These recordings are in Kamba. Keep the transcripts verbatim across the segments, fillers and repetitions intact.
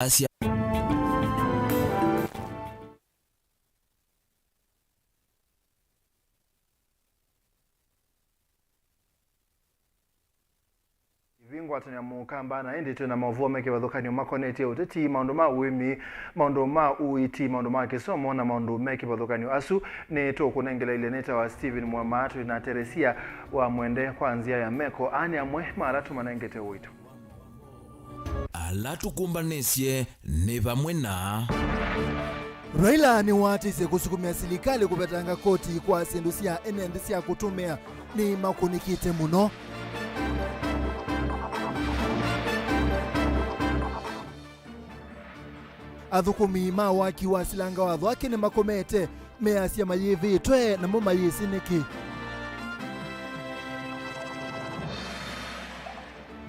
Asya. Ĩvingwatanĩa mũkamba na ĩndĩ twĩ na maũvoo me kĩvathũkany'o makonetye ũteti, maũndũ ma ũĩmi, maũndũ ma ũiiti, maũndũ ma kĩsomo na maũndũ me kĩvathũkany'o. Asu nĩ tũkũnengelaile nĩtawa Stephen Mwema, twĩ na Teresia wa Mwende kwa nzĩa ya meko. Aa nĩ amwe ma ala tũmanengete ũito. Ala tũkũmbanĩsye nĩ vamwe na. Raila nĩwaatĩsye kũsukumĩa silikalĩ kũvetanga koti kwa syĩndũ sya ene nthĩ sya kũtũmĩa nĩ makũnĩkĩte mũno. Athũkũmi ma waki wa silanga watho ake nĩmakomete, measya mayĩvĩtwe, namo mayĩsĩ nĩkĩ.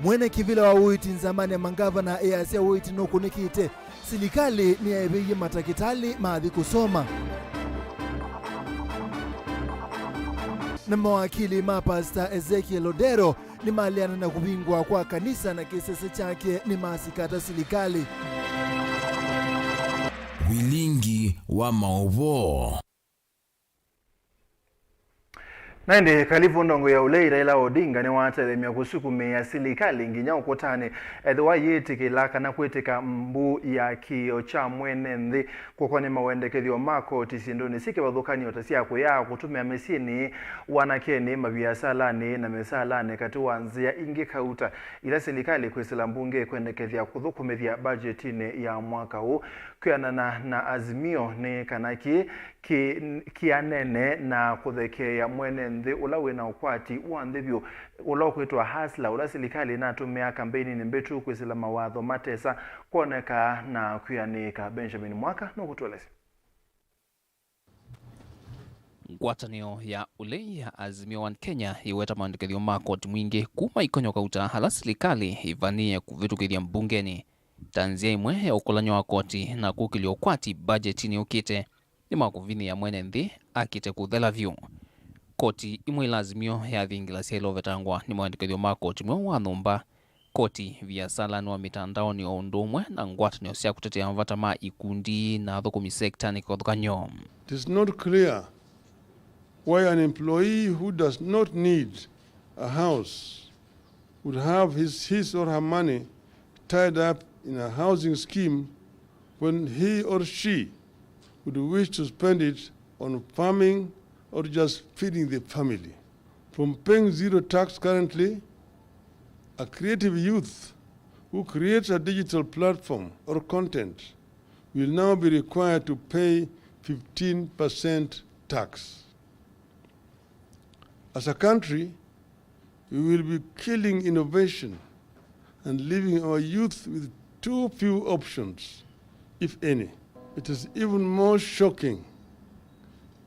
Mwene kĩvĩla wa ũiiti nzamanĩ ya mangavana easya ũiiti nũkũnĩkĩte, silikalĩ nĩyaĩvĩie matakĩtalĩ mathi kũsoma. Na mawakili ma Pastor Ezekiel Odero nĩmaleana na kũvingwa kwa kanisa na kĩsese kyake nĩmasikata silikalĩ. Vilingi wa maũvoo. Na ĩndĩ Kalivu ndongo ya ũlei Raila Odinga nĩwatelemya kũsukumĩa silikalĩ nginya ũkũtanĩ ethĩwa yĩtĩkĩla kana kwĩtĩka mbu ya kĩĩo kya mwene nthĩ. Kw'oko nĩ mawendekethyo ma koti syĩndũnĩ syĩ kĩvathũkany'o ta sya kũyaa, kũtũmĩa mĩsyĩnĩ, wanakenĩ, maviasalanĩ na mĩsaalanĩ katĩ wa nzĩa ingĩ kauta ila silikalĩ kwĩsĩla mbunge ĩkwendekethya kũthũkũmĩthya mbajetinĩ ya mwaka ũũ. Kwĩanana na Azimio nĩ kana kĩĩ kĩ-, kĩanene na kũthekeea mwene nthĩ ũla wĩ na ũkwati wa nthĩ vyũ, ũla ũkwĩtwa hustler, ũla silikalĩ ĩnatũmĩaa kambeininĩ mbĩtu kwĩsĩla mawatho matesa kwoneka na kwĩanĩĩka. Benjamin Mwaka nũkũtũelesya. Ngwatanĩo ya ũlei ya Azimio One Kenya ĩweta mawendekethyo ma koti mwingĩ kuma ikonyo kauta ala silikalĩ ĩvanĩĩe kũvĩtũkĩthya mbungenĩ ta nzĩa ĩmwe ya ũkũlany'a wa koti na kũkĩlya ũkwati mbajetinĩ yũkĩte nĩ makũvinyĩĩa mwene nthĩ akĩte kũthela vyũ. Koti imwe ila Azimio yathingĩlasya ila ũvetangwa nĩ mawendekethyo ma koti mweũ wa nyũmba, koti viasalanĩ wa mĩtandaonĩ o ũndũ ũmwe na ngwatanĩo sya kũtetea mavata ma ikundi na athũkũmi sektanĩ kĩvathũkany'o. It is not clear why an employee who does not need a house would have his, his or her money tied up in a housing scheme when he or she would wish to spend it on farming or just feeding the family. From paying zero tax currently, a creative youth who creates a digital platform or content will now be required to pay fifteen percent tax. As a country, we will be killing innovation and leaving our youth with too few options, if any. It is even more shocking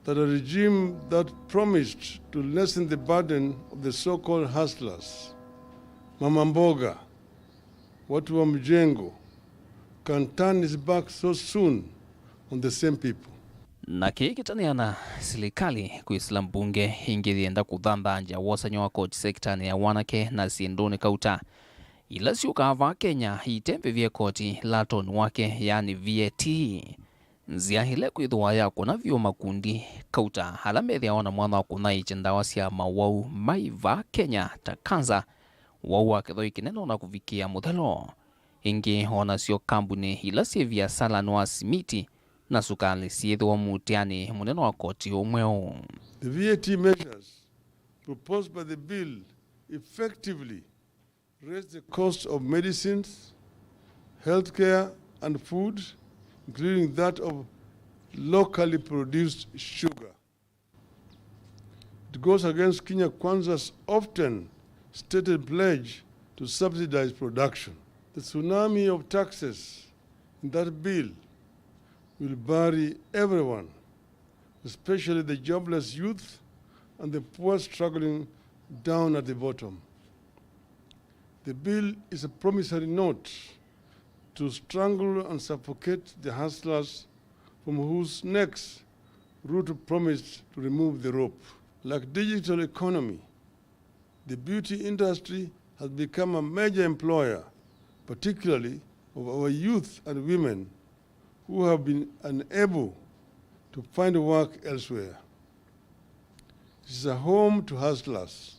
that a regime that promised to lessen the burden of the so-called hustlers, mama mboga, watu wa mjengo, can turn his back so soon on the same people. Na kĩĩ kĩtanĩana silikalĩ kwĩsĩla mbunge ĩngĩ yĩenda kũthanthangya wosany'a wa koti sektanĩ ya wanake na syĩndũnĩ kauta ila syũkaa vaa Kenya itembĩvye koti latoni wake, yani V A T. Nzĩa ĩla kwĩthĩwa ya kũna vyũ makundi kauta ala methĩawa na mwanya wa kũnyaĩĩkya ndawa sya mawau mai vaa Kenya ta kanza, wau wa kĩthoi kĩnene, o na kũvikĩa mũthelo. Ĩngĩ, o nasyo kambunĩ ila syĩ viasalanĩ wa simiti na sukalĩ syĩthĩwa mũtĩanĩ mũnene wa koti ũũ mweũ. The V A T measures proposed by the bill effectively raise the cost of medicines, healthcare and food, including that of locally produced sugar. It goes against Kenya Kwanza's often stated pledge to subsidize production. The tsunami of taxes in that bill will bury everyone, especially the jobless youth and the poor struggling down at the bottom. The bill is a promissory note to strangle and suffocate the hustlers from whose necks Ruto promised to remove the rope. Like digital economy, the beauty industry has become a major employer, particularly of our youth and women who have been unable to find work elsewhere. It is a home to hustlers.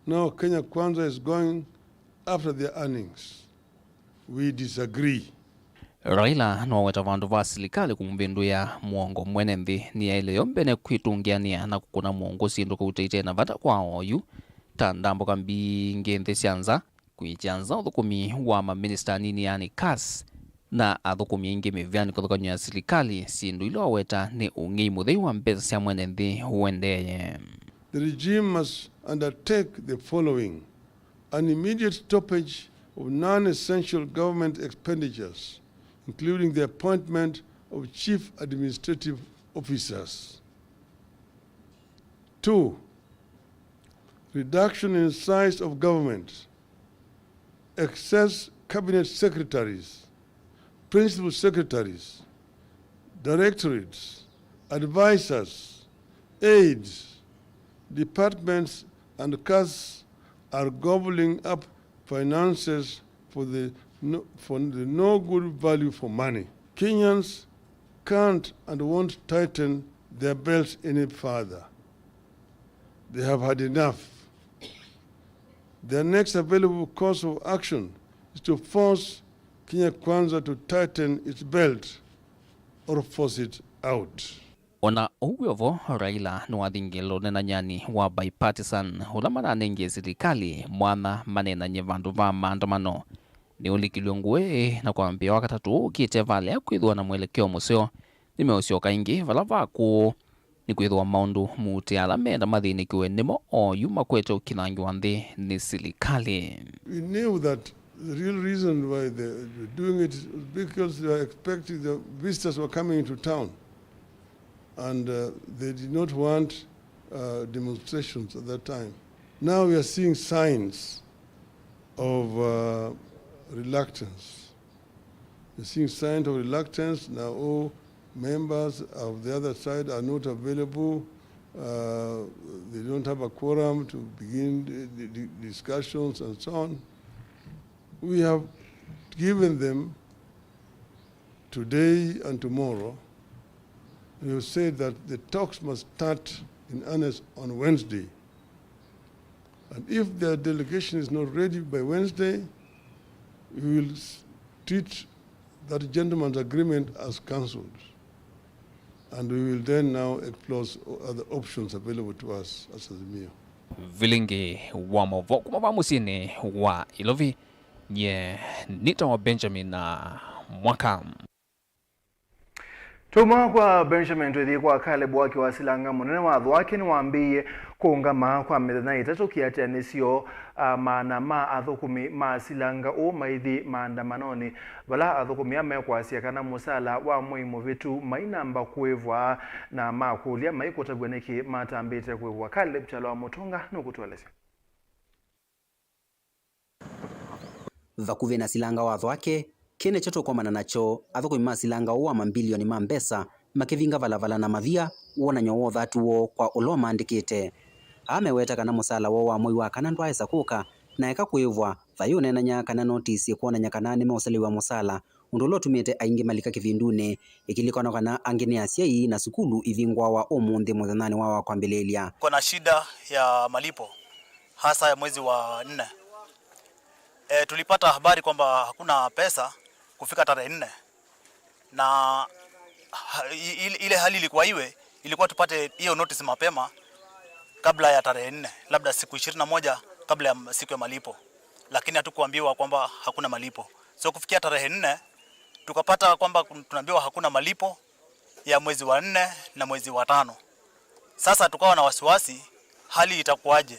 Now Kenya Kwanza is going after their earnings. We disagree. Raila nĩwaweta vandũ va silikalĩ kũmũvĩndũĩa mũongo mwene nthĩ nĩyaĩle yo mbene kwĩtũngĩanĩa na kũkũna mũongo syĩndũ kauta ite na vata kwa oyu, ta ndambũka mbingĩ nthĩ sya nza, kwĩkya nza ũthũkũmi wa maminista anini, yaani CAS, na athũkũmi aingĩ mĩvĩanĩ kũthũkany'a silikalĩ, syĩndũ ila waweta nĩ ũng'ei mũthei wa mbesa sya mwene nthĩ ũendeeye. The regime must undertake the following: an immediate stoppage of non-essential government expenditures, including the appointment of chief administrative officers. Two, reduction in size of government, excess cabinet secretaries, principal secretaries, directorates, advisors, aides, departments, and CAS are gobbling up finances for the no, for the no good value for money. Kenyans can't and won't tighten their belts any further. They have had enough. Their next available course of action is to force Kenya Kwanza to tighten its belt or force it out. O na ũu wĩ o vo, Raila nĩwathingĩle ũnenany'anĩ wa bipartisan ũla mananengie silikalĩ mwanya maneenany'e vandũ va maandamano. Nĩũlikilw'e ngũĩ na kwambĩĩa Wakatatũ ũkĩte valea kwĩthĩwa na mwelekeo mũseo. Nĩmeũsyoka ĩngĩ vala va kũũ, nĩkwĩthĩwa maũndũ muutĩ ala meenda mathĩnĩkĩwe nĩmo oyu makwete ũkithangĩwa nthĩ nĩ silikalĩ. We knew that the real reason why they were doing it was because they were expecting the visitors were coming into town, and uh, they did not want uh, demonstrations at that time. Now we are seeing signs of uh, reluctance. We're seeing signs of reluctance. Now all members of the other side are not available. Uh, they don't have a quorum to begin the, the, the discussions and so on. We have given them today and tomorrow. We have said that the talks must start in earnest on Wednesday. And if the delegation is not ready by Wednesday, we will s- treat that gentleman's agreement as cancelled. And we will then now explore s- other options available to us as Azimio. Vilingi wa maũvoo kuma va mũsyĩnĩ wa Ilovi, nye nĩtawa Benjamin na Mwaka. Tuma kwa Benjamin, twĩthi kwa Caleb. Waki wa silanga mũnene wa athwake nĩwambĩĩe kũũngama kwa mĩthenya ĩtatũ kĩatĩanĩsyo, a, maana ma athũkũmi ma silanga ũũ maithi maandamanonĩ, vala athũkũmi aa mekwasya kana mũsala wa mwei mũvĩtu mainamba kũĩvwa, na makũlya maikũtavw'a nĩkĩ matambĩte kũĩvwa. Caleb Kyalo wa Mũtũnga nũkũtũelesya. Vakuvĩ na silanga wa athwake, kĩĩ nĩkyo tũkomana nakyo, athũkũmi ma silanga ũũ wa mambilioni ma mbesa makĩvinga valavala na mavia wonany'o wa ũthatu woo kwa ũla ũmaandĩkĩte. Aa meweta kana mũsala woo wa mwei wa kana ndwaaĩsa kũka, na eka kũĩvwa, thayũ ũneenany'a kana notisi kwonany'a kana nĩmeũselew'a mũsala, ũndũ ũla ũtumĩte aingĩ malika kĩvindunĩ, ĩkilikanwa kana angĩ nĩ asyai na sukulu ivingũawa ũmũnthĩ mũthenyanĩ wa wa kwambĩlĩĩlya. Kuna shida ya malipo, hasa ya mwezi wa nne. E, tulipata habari kwamba hakuna pesa kufika tarehe nne, na ha- i- ile ile hali ilikuwa iwe, ilikuwa tupate hiyo notice mapema kabla ya tarehe nne, labda siku ishirini na moja kabla ya m- siku ya malipo, lakini hatukuambiwa kwamba hakuna malipo. So kufikia tarehe nne tukapata kwamba kun- tunaambiwa hakuna malipo ya mwezi wa nne na mwezi wa tano. Sasa tukawa na wasiwasi, hali itakuwaje?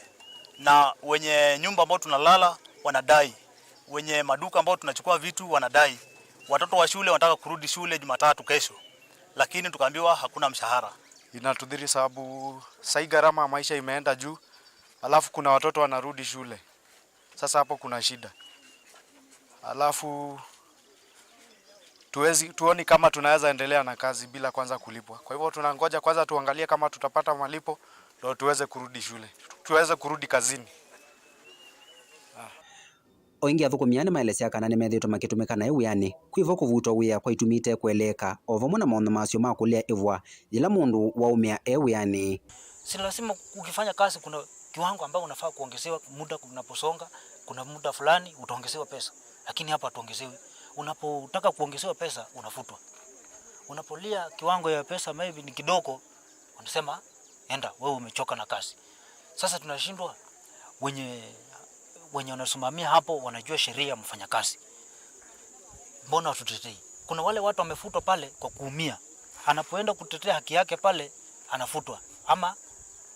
Na wenye nyumba ambao tunalala wanadai, wenye maduka ambao tunachukua vitu wanadai, watoto wa shule wanataka kurudi shule Jumatatu, kesho, lakini tukaambiwa hakuna mshahara. Inatudhiri sababu sahi gharama ya maisha imeenda juu, alafu kuna watoto wanarudi shule. Sasa hapo kuna shida. Alafu tuwezi, tuoni kama tunaweza endelea na kazi bila kwanza kulipwa. Kwa hivyo tunangoja kwanza tuangalie kama tutapata malipo ndio tuweze kurudi shule, tuweze kurudi kazini. Ah. O ĩngĩ, athũkũmi aa nĩmaelesya kana nĩmethĩĩtwe makĩtũmĩka naĩ wĩanĩ kwĩ vo kũvutwa wĩa kwa itumi itekũeleeka, o vamwe na maũndũ masyo ma kũlea ĩvũa yĩla mũndũ waũmĩa e wĩanĩ. Si lazima ukifanya kazi kuna kiwango ambayo unafaa kuongezewa muda unaposonga, kuna muda fulani utaongezewa pesa, lakini hapa hatuongezewi. Unapotaka kuongezewa pesa, unafutwa. Unapolia kiwango ya pesa maybe ni kidogo, wanasema, "Enda, wewe umechoka na kazi." Sasa tunashindwa, wenye, wenye wanasimamia hapo wanajua sheria ya mfanyakazi. Mbona watutetei? Kuna wale watu wamefutwa pale kwa kuumia. Anapoenda kutetea haki yake pale, anafutwa. Ama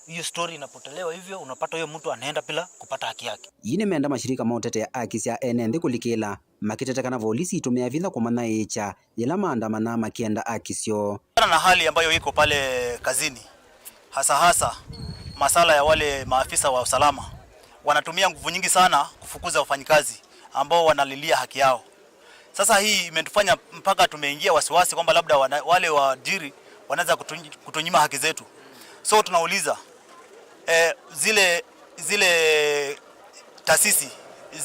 hiyo story inapotelewa hivyo, unapata huyo mtu anaenda bila kupata haki yake. Ii nĩmeenda mashirika ma ũtetea haki sya ene nthĩ kũlikĩla, makĩtete kana volisi itũmĩa vinya kũmanyaĩĩkya yĩla maandamanaa makĩenda haki syoo. Kutokana na hali ambayo iko pale kazini, hasa hasa masala ya wale maafisa wa usalama, wanatumia nguvu nyingi sana kufukuza wafanyikazi ambao wanalilia haki yao. Sasa hii imetufanya mpaka tumeingia wasiwasi kwamba labda wana-, wale waajiri wanaweza kutu-, kutunyima haki zetu. So tunauliza, eh, zile, zile taasisi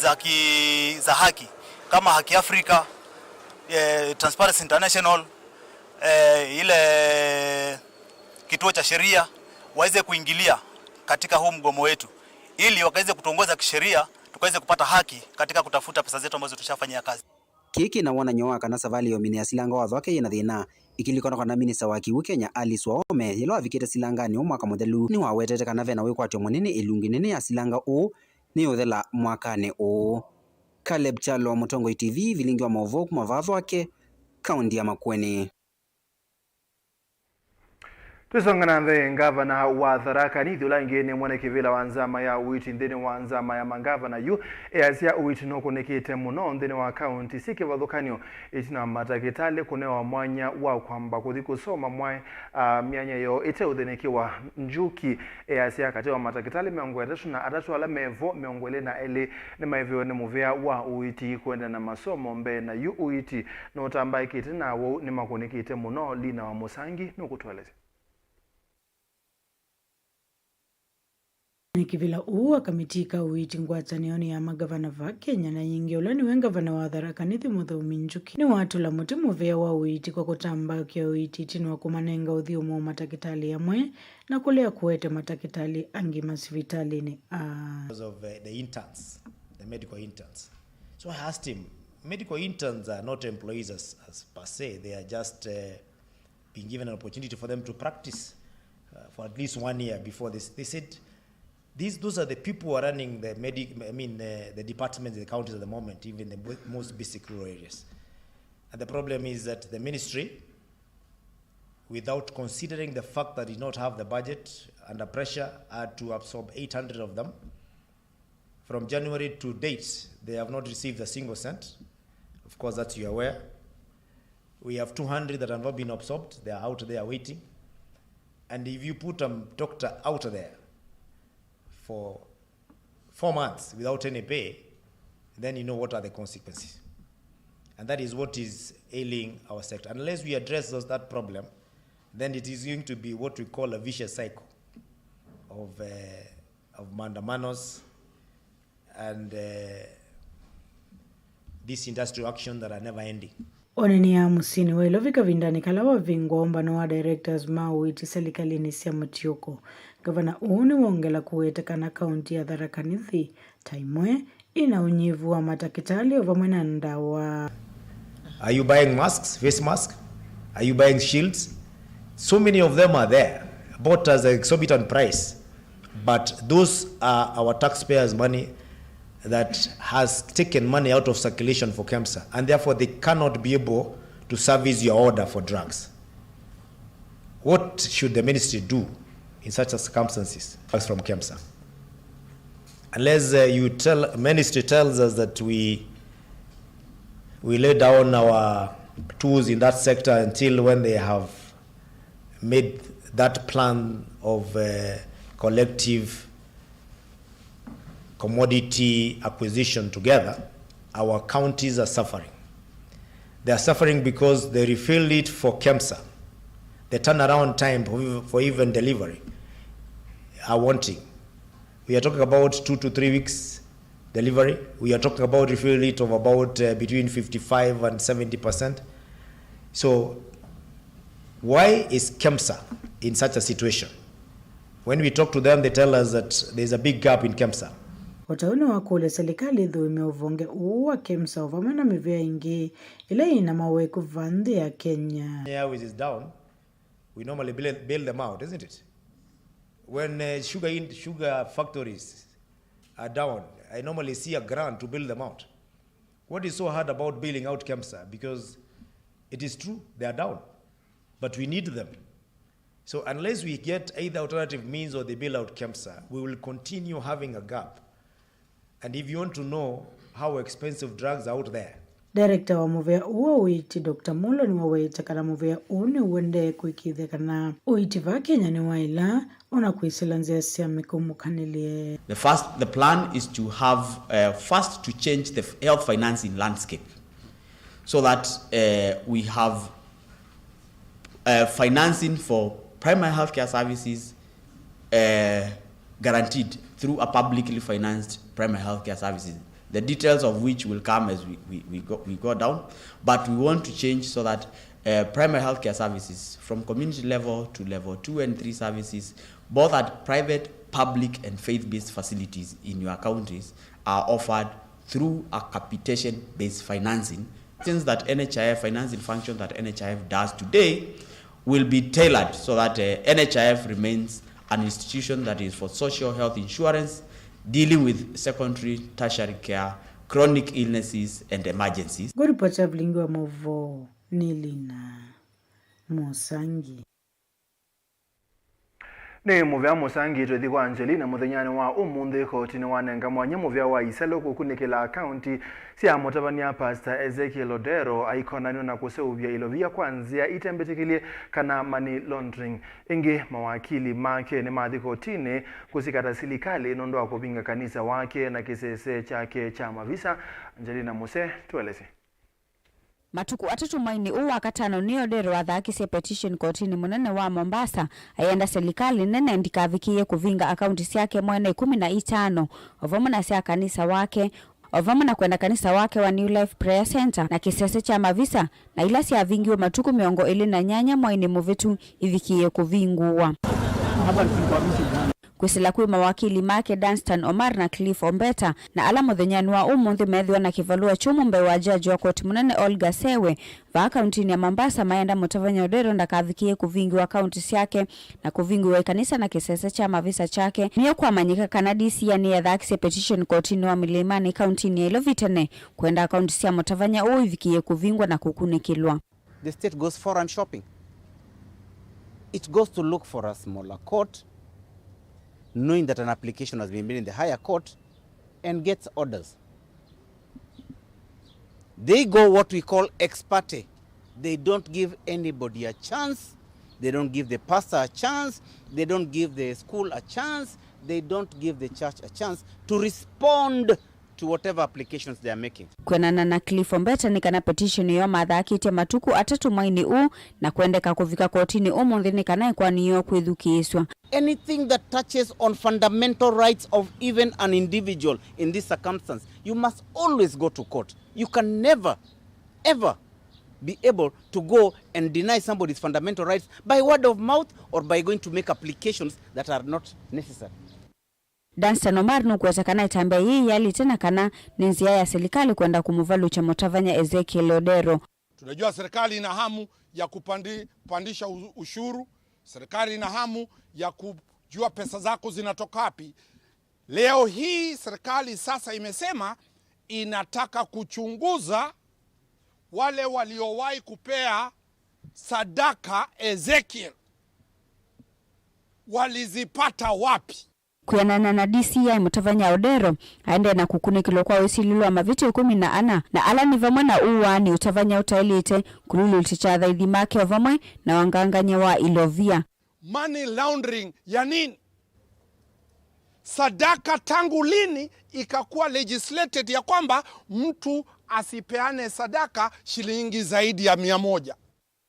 za ki-, za haki kama Haki Afrika, eh, Transparency International, eh, ile kituo cha sheria waweze kuingilia katika huu mgomo wetu ili wakaweze kutuongoza kisheria, tukaweze kupata haki katika kutafuta pesa zetu ambazo tushafanyia kazi. Kĩĩ kĩ na wonany'o wa kana savalĩ ya ũminĩa silanga watho wake yĩ na thĩna. Ĩkilikanwa kana minista wa kĩw'ũ Kenya, Alice Wahome, yĩla wavikĩte silanganĩ ũũ mwaka mũthelu, nĩwawetete kana ve na wĩkwatyo mũnene ĩlungu ĩnene ya silanga ũũ nĩyũthela mwakanĩ ũũ. Caleb Kyalo, Mũtongoi T V, vilingi wa maũvoo kuma vaa Thwake, kaũnti ya Makueni. Twĩsonga na nthĩ, ngavana wa Tharaka Nithi ũla ĩngĩ nĩ mwene kĩvĩla wa nzama ya ũiiti nthĩnĩ wa nzama ya mangavana yu easya ũiiti nũkũnĩkĩte mũno nthĩnĩ wa kaũnti syĩ kĩvathũkany'o ĩtina wa matakĩtalĩ kũnewa mwanya wa kwamba kũthi kũsoma mwaĩ, a, myanya yoo ĩteũthĩnĩkĩwa. Njuki easya katĩ wa matakĩtalĩ mĩongo ĩtatũ na atatũ ala me vo, mĩongo ĩlĩ na elĩ nĩmaĩviwe nĩ mũvĩa wa ũiiti kũendeea na masomo mbee, na yu ũiiti nũtambaĩkĩte na awau nĩmakũnĩkĩte mũno. Lina wa Mũsangi nũkũtũelesya. Nĩ kĩvĩla ũũ wa kamiti ka ũiiti ngwatanĩonĩ ya mangavana va Kenya na yĩngĩ, ũla nĩwe ngavana wa Tharaka Nithi Mũthomi Njuki, nĩwatũla mũtĩ mũvĩa wa ũiiti kwa kũtambakĩa ũiiti ĩtina wa kũmanenga ũthyũmũo matakĩtalĩ amwe na kũlea kũete matakĩtalĩ angĩ masivitalĩnĩ aa. Because of, uh, the interns, the medical interns. So I asked him, medical interns are not employees as, as per se, they are just, uh, being given an opportunity for them to practice, uh, for at least one year before this. They said, these, those are the people who are running the medi-, I mean, uh, the departments in the counties at the moment, even the mo-, most basic rural areas. And the problem is that the ministry, without considering the fact that it did not have the budget, under pressure, had to absorb eight hundred of them. From January to date, they have not received a single cent. Of course, that you're aware. We have two hundred that have not been absorbed. They are out there waiting. And if you put a doctor out there for four months without any pay, then you know what are the consequences. And that is what is ailing our sector. Unless we address those, that problem, then it is going to be what we call a vicious cycle of, uh, of maandamanos and, uh, this industrial action that are never ending. Onania mũsyĩnĩ wa Ĩlovi kavindanĩ kala wavingwa ũmbano wa directors ma ũiiti silikalĩnĩ sya mũtiũko. Ngavana ũũ nĩwongela kũweta kana kaũnti ya Tharaka Nithi ta ĩmwe ĩna ũnyivu wa matakĩtalĩ o vamwe na ndawa. Are you buying masks, face mask? Are you buying shields? So many of them are there, bought at an exorbitant price. But those are our taxpayers' money that has taken money out of circulation for KEMSA, and therefore they cannot be able to service your order for drugs. What should the ministry do in such circumstances? Drugs from KEMSA. Unless, uh, you tell, ministry tells us that we, we lay down our tools in that sector until when they have made that plan of, uh, collective commodity acquisition together, our counties are suffering. They are suffering because they refilled it for KEMSA. The turnaround time for, for even delivery are wanting. We are talking about two to three weeks. Delivery, we are talking about refill rate of about, uh, between fifty-five and seventy percent. So why is KEMSA in such a situation? When we talk to them, they tell us that there's a big gap in KEMSA. O ta ũu nĩwakũlya silikalĩ ĩthũĩme ũvonge ũũ wa KEMSA o vamwe na mĩvĩa ĩngĩ ĩla yĩna maweku vaa nthĩ ya Kenya. Airways is down, we normally bail, bail them out, isn't it? When, uh, sugar in, sugar factories are down, I normally see a grant to bail them out. What is so hard about bailing out KEMSA? Because it is true, they are down, but we need them. So unless we get either alternative means or they bail out KEMSA, we will continue having a gap. And if you want to know how expensive drugs are out there, Director wa mũvĩa ũũ wa ũiiti, Doctor Mulo, nĩwaweete kana mũvĩa ũũ nĩũendee kũĩkĩĩthya kana ũiiti vaa Kenya nĩwaĩla, o na kwĩsĩla nzĩa sya mĩkũmũkanĩlye. The first, the plan is to have, uh, first to change the health financing landscape so that, uh, we have, uh, financing for primary healthcare services, uh, guaranteed through a publicly financed primary healthcare services, the details of which will come as we, we, we, go, we go down. But we want to change so that, uh, primary healthcare services from community level to level two and three services, both at private, public, and faith-based facilities in your counties, are offered through a capitation-based financing. Since that N H I F financing function that N H I F does today will be tailored so that, uh, N H I F remains an institution that is for social health insurance, dealing with secondary, tertiary care, chronic illnesses, and emergencies. Ngũripoti ya Vilingi wa Mauvoo nĩ Lina Mũsangi. Nĩ mũvea mũsangĩtwe thi kwa Angelina mũthenyanĩ wa ũmũnthĩ. Koti nĩwanenga mwanya mũvea wa isalũ kũkunĩkĩla akaunti sya mũtavany'a Pastor Ezekiel Odero aikonanw'a na kũseũvya ilovia kwa nzĩa itembĩtĩkĩlye kana money laundering. Ĩngĩ, mawakili make nĩmathi kotinĩ kũsikata silikalĩ nũndũ wa kũvinga kanisa wake na kĩsese kyake kya mavisa. Angelina Muse, tũelesye. Matukũ atatũ mweinĩ ũũ wa katano nĩ Odero athaakisye petition kotinĩ mũnene wa Mombasa, ayenda silikalĩ nene ndikavikĩĩe kũvinga akaunti syake mwene ikũmi na itano, o vamwe na sya kanisa wake, o vamwe na kwenda kanisa wake wa New Life Prayer Centre na kĩsese kya mavisa, na ila syavingiwe matukũ mĩongo ĩlĩ na nyanya mweinĩ mũvĩtu ivikĩĩe kũvingũwa. Kwĩsĩla kwĩ mawakili make Dunstan Omar na Cliff Ombeta, na ala mũthenyanĩ wa ũmũnthĩ meethĩwa na kĩvalũa kyũmũ mbee wa jaji wa koti mũnene Olga Sewe, vaa kauntinĩ ya Mombasa, mayenda mũtavany'a Odero ndakavikĩĩe kũvingĩwa akaunti syake na kũvingũĩwa ikanisa na kĩsese kya mavisa kyake. Nĩyo kwamanyĩka kana D C I nĩyathakisye petition kotinĩ wa Milimani kauntinĩ ya Ilovi tene, kwenda akaunti sya mũtavany'a ũũ ivikĩĩe kũvingwa na kũkunĩkĩlwa. The state goes forum shopping. It goes to look for a smaller court, knowing that an application has been made in the higher court, and gets orders. They go what we call ex parte. They don't give anybody a chance. They don't give the pastor a chance. They don't give the school a chance. They don't give the church a chance to respond to whatever applications they are making. Kwĩanana na Cliff Ombeta, nĩ kana petition ĩyo mathakĩtye matukũ atatũ mweinĩ ũũ, na kwendeka kũvika kotinĩ ũmũnthĩ nĩ kana ĩkoani yoo kwĩthukĩĩswa. Anything that touches on fundamental rights of even an individual in this circumstance, you must always go to court. You can never, ever be able to go and deny somebody's fundamental rights by word of mouth or by going to make applications that are not necessary. Dunstan Omar nũkũweta kana ĩtambya yĩĩ yĩalĩte na kana nĩ nzĩa ya silikalĩ kwenda kũmũvalũkya mũtavany'a Ezekiel Odero. Tunajua serikali ina hamu ya kupandi-, kupandisha u-, ushuru. Serikali ina hamu ya kujua pesa zako zinatoka wapi. Leo hii serikali sasa imesema inataka kuchunguza wale waliowahi kupea sadaka Ezekiel. Walizipata wapi? Kwĩanana na D C I, mũtavany'a Odero aendee na kũkunĩkĩlwa kwa wĩsilĩlo wa mavĩtyo ĩkũmi na ana, na ala nĩ vamwe na ũaani, ũtavany'a ũtaĩlĩte, kũlulutĩkya athaithi make, o vamwe na wangangany'a wa ilovia. Money laundering ya nini? Sadaka tangu lini ikakuwa legislated ya kwamba mtu asipeane sadaka shilingi zaidi ya mia moja?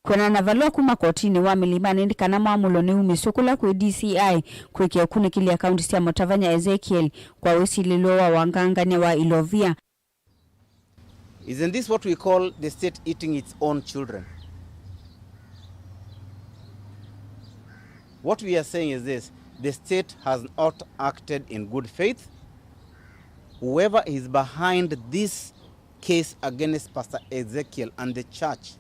Kwĩanana na valũa kuma kotinĩ wa Milimani nĩ kana mwamũlo nĩwumĩsw'e kũla kwĩ D C I kũĩkĩa ũkunĩkĩli akaunti sya mũtavany'a Ezekiel kwa wĩsilĩlwe wa wangangany'a wa ilovia. Isn't this what we call the state eating its own children? What we are saying is this: the state has not acted in good faith. Whoever is behind this case against Pastor Ezekiel and the church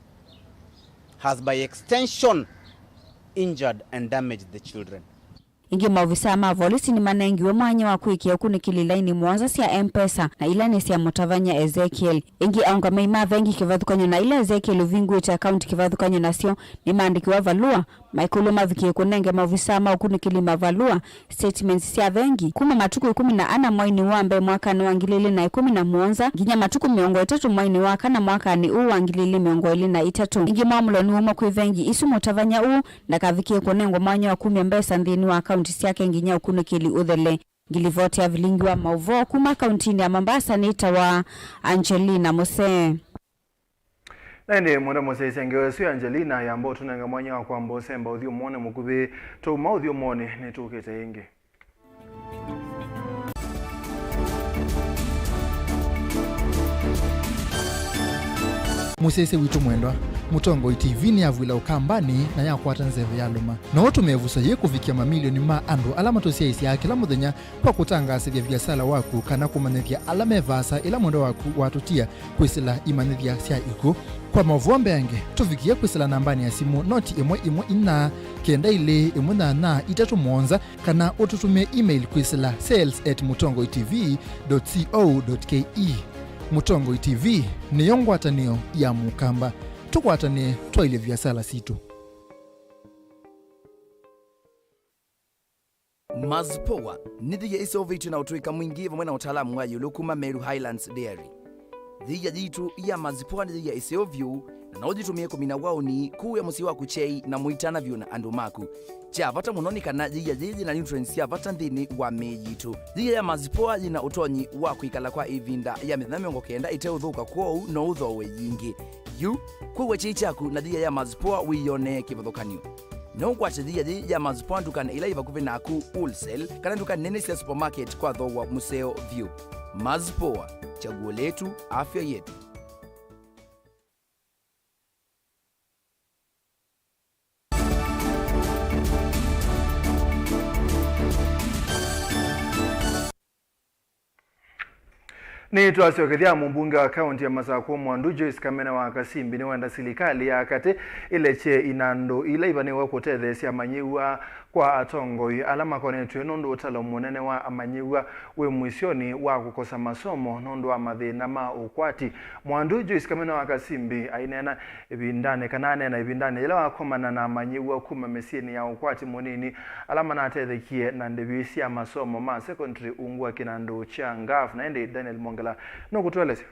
has by extension injured and damaged the children. Ĩngĩ, maovisaa ma volisi nĩmanengiwe mwanya wa kũĩkĩa ũkunĩkĩli laini mũonza sya M-Pesa, na ila nĩ sya mũtavany'a Ezekiel. Ĩngĩ, aũngamĩi ma vengi kĩvathũkany'o na ila Ezekiel ũvingũĩte akaunti kĩvathũkany'o nasyo nĩmaandĩkĩwa valũa maikũlw'a mavikĩe kũnenge maovisaa ma ũkunĩkĩli mavalũa, statements sya vengi, kuma matukũ ĩkũmi na ana mweinĩ wa mbee mwakanĩ wa ngili ili na ĩkũmi na mũonza nginya matukũ mĩongo ĩtatũ mweinĩ wa kana mwakanĩ ũũ wa ngili ili mĩongo ĩlĩ na itatũ. Ĩngĩ, mwamũlo nĩwaumwa kwĩ vengi isu mũtavany'a ũũ ndakavikĩe kũnengwa mwanya wa kumya mbesa nthĩnĩ wa akaunti syake nginya ũkunĩkĩli ũthele. Ngilivoti ya vilingi wa maũvoo kuma kauntinĩ ya Mombasa nĩtawa Angelina Musee. Na ĩndĩ mwenda mũsyaĩĩsya ngewa ĩsu ya Angelina yamba ũtũnenga mwanya wa kwamba ũsemba ũthyũmũonĩ mũkuvĩ. Twauma ũthyũmũonĩ nĩtũkĩte ĩngĩ. Mũsyaĩĩsya witũ mwendwa, Mũtongoi T V nĩyavw'ĩla Ũkambanĩ na yakwata nzeve yalũma. No ũtũme ĩvuso yĩĩ kũvikĩa mamilioni ma andũ ala matũsyaĩĩsyaa kĩla mũthenya kwa kũtangaasĩthya viasala waku kana kũmanyĩthya ala me vaasa ĩla mwendwa waku watũtia kwĩsĩla imanyĩthya sya ikw'ũ. Kwa maũvoo mbeange, tũvikĩe kwĩsĩla nambanĩ ya simũ noti ĩmwe ĩmwe inya, kenda ilĩ ĩmwe nyanya itatũ mũonza, kana ũtũtũmĩe email kwĩsĩla sales at mũtongoi T V dot co dot K E. Mũtongoi T V nĩyo ngwatanĩo ya Mũkamba. Tũkwatanĩe twaĩlye viasala sitũ. Mazpoa nĩ thĩia ĩseũvĩtw'e na ũtũĩka mwingĩ vamwe na ũtaalamu wa ĩũlũ kuma Meru Highlands Dairy. Thĩia yitũ ya Mazpoa nĩ thĩia ĩseo vyũ, na no ũyĩtũmĩe kũmina waũni, kũĩa mũsyĩ waku kyei, na mũitana vyũ na andũ maku. Kya vata mũno nĩ kana thĩia yĩĩ yĩ na nutrients sya vata nthĩnĩ wa mĩĩ yitũ. Thĩia ya Mazpoa yĩ na ũtonyi wa kwĩkala kwa ĩvinda ya mĩthenya mĩongo kenda ĩteũthũka, kwoou no ũthooe yingĩ. Yu, kũĩa kyei kyaku na thĩia ya Mazpoa wĩyonee kĩvathũkany'o. No ũkwate thĩia yĩĩ ya Mazpoa ndukanĩ ila yĩ vakuvĩ naku, wholesale, kana nduka nene sya supermarket kwa thooa mũseo vyũ. Mazpoa, chaguo letu, afya yetu. Nĩtwasyokethya mũmbunge wa kaũnti ya Masakũ Mwandu Joyce Kamene wa Kasimbi nĩwenda silikalĩ ya katĩ ĩlekye inandũ ila ivanĩwe kũtetheesya amanyĩw'a kwa atongoi ala makonetw'e nũndũ ũtalo mũnene wa amanyĩw'a wĩ mũisyonĩ wa kũkosa masomo nũndũ wa mathĩna ma ũkwati. Mwandu Joyce Kamene wa Kasimbi aineena ĩvindanĩ, kana aneena ĩvindanĩ yĩla wakomana na amanyĩw'a kuma mĩsyĩnĩ ya ũkwati mũnini ala manatethekie na ndĩvi sya masomo ma secondary ungu wa kĩnandũ kya ngaf. Na ĩndĩ Daniel Mwongela nũkũtũelesya.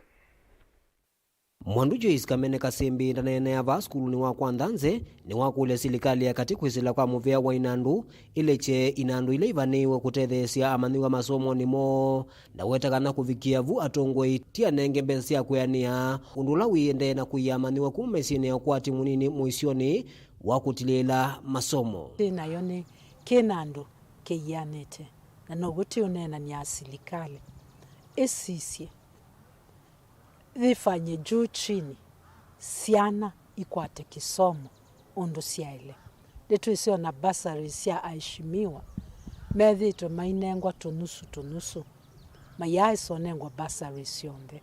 Mwandu Joyce Kamene Kasimbi ndaneenea vaa sukulunĩ wa kwa Nthanze, nĩwakũlya silikalĩ ya katĩ kwĩsĩla kwa mũvea wa inandũ ĩlekye inandũ ila ivanĩĩwe kũtetheesya amanyĩw'a masomonĩ moo. Ndaweta kana kũvikĩa vu atongoi ti anenge mbesa sya kwĩanĩa, ũndũ ũla wĩendee na kũia amanyĩw'a kuma mĩsyĩnĩ ya ũkwati mũnini mũisyonĩ wa kũtilĩĩla masomo. Twĩ nayo nĩ kĩnandũ kĩianĩte, na now'o tũũneenany'a silikalĩ ĩsisye yĩfanye juu chini syana ikwate kĩsomo ũndũ syaĩle. Nĩtwĩsĩ ona bursaries sya aheshimiwa methĩĩtwe mainengwa tũnusu tũnusu, mayaaĩsa ũnengwa bursaries syonthe.